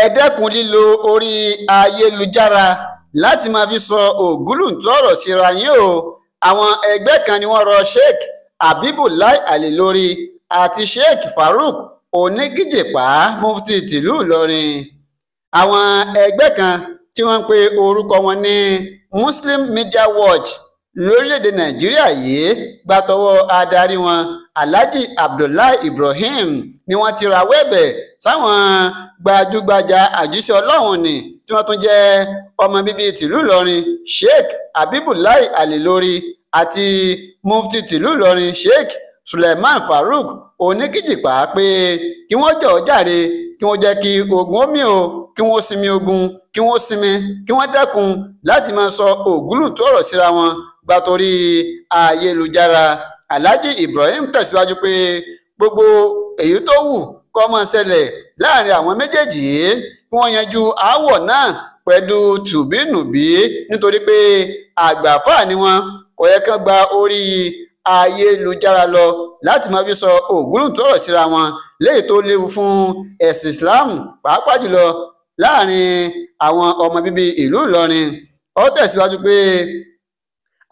Ẹ dẹ́kun lílo orí ayélujára láti máa fi sọ ògúlùntún ọ̀rọ̀ síra yín o. Àwọn ẹgbẹ́ kan ni wọ́n rọ Sheikh Abibulai Alilori àti Sheikh Farouk Onígíjìpá, Mufti tìlú Ìlọrin. Àwọn ẹgbẹ́ kan tí wọ́n ń pe orúkọ wọn ní Muslim Media Watch lórílẹ̀‐èdè Nàìjíríà yìí gbà tọwọ́ adarí wọn Alhaji Abdullahi Ibrahim ni wọ́n ti rawọ́ ẹ̀bẹ̀ sáwọn gbajúgbajà àjíṣẹ́ Ọlọ́run ni tí wọ́n tún jẹ́ ọmọ bíbí tìlú Ìlọrin Sheikh Abibulai Alilori àti Mufti tìlú Ìlọrin Sheikh Suleiman Farouk Onígíjìpá pé kí wọ́n jọ̀ọ́ jàre, kí wọ́n jẹ́ kí ogun ó mì o, kí wọ́n sinmi ogun, kí wọ́n sinmi, kí wọ́n dẹ́kun láti máa sọ ògúlùntún ọ̀rọ̀ síra wọn gbà torí ayélujára. Alhaji Ibrahim tẹ̀síwájú pé gbogbo èyí tó wù kó máa ṣẹlẹ̀ láàrin àwọn méjèèjì yìí, kí wọ́n yanjú aáwọ̀ náà pẹ̀lú tùbínùbí, nítorí pé àgbààfáà ni wọn, kò yẹ kán gba orí ayélujára lọ láti máa fi sọ ògúlùntún ọ̀rọ̀ síra wọn léyìí tó léwu fún ẹ̀sìn Islam, pàápàá jùlọ láàrin àwọn ọmọ bíbí ìlú Ìlọrin. Ó tẹ̀síwájú pé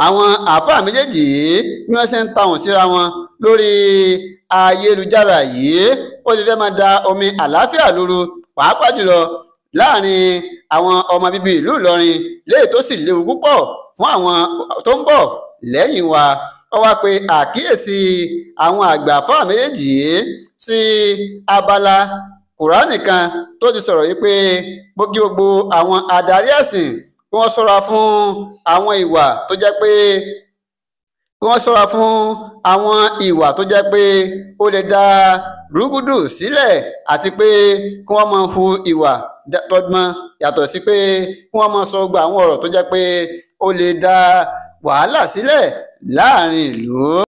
àwọn àáfàá méjèèjì yìí bí wọ́n ṣe ń tahùn síra wọn lórí ayélujára yìí, ó ti fẹ́ máa da omi àlàáfíà lóru, pàápàá jùlọ láàrin àwọn ọmọ bíbí ìlú Ìlọrin, léyìí tó sì léwu púpọ̀ fún àwọn tó ń bọ̀ lẹ́yìn wa. Ó wá pe àkíyèsí àwọn àgbà àáfàá méjèèjì yìí sí abala Kùránì kan tó ti sọ̀rọ̀ yìí pé gbogbo àwọn adarí ẹ̀sìn kí wọ́n ṣọ́ra fún àwọn ìwà tó jẹ́ pé kí wọ́n ṣọ́ra fún àwọn ìwà tó jẹ́ pé ó lè dá rúgúdù sílẹ̀, àti pé kí wọ́n máa hu ìwà tọ́gbọ́n, yàtọ̀ sí pé kí wọ́n máa sọ gbogbo àwọn ọ̀rọ̀ tó jẹ́ pé ó lè dá wàhálà sílẹ̀ láàrin ìlú.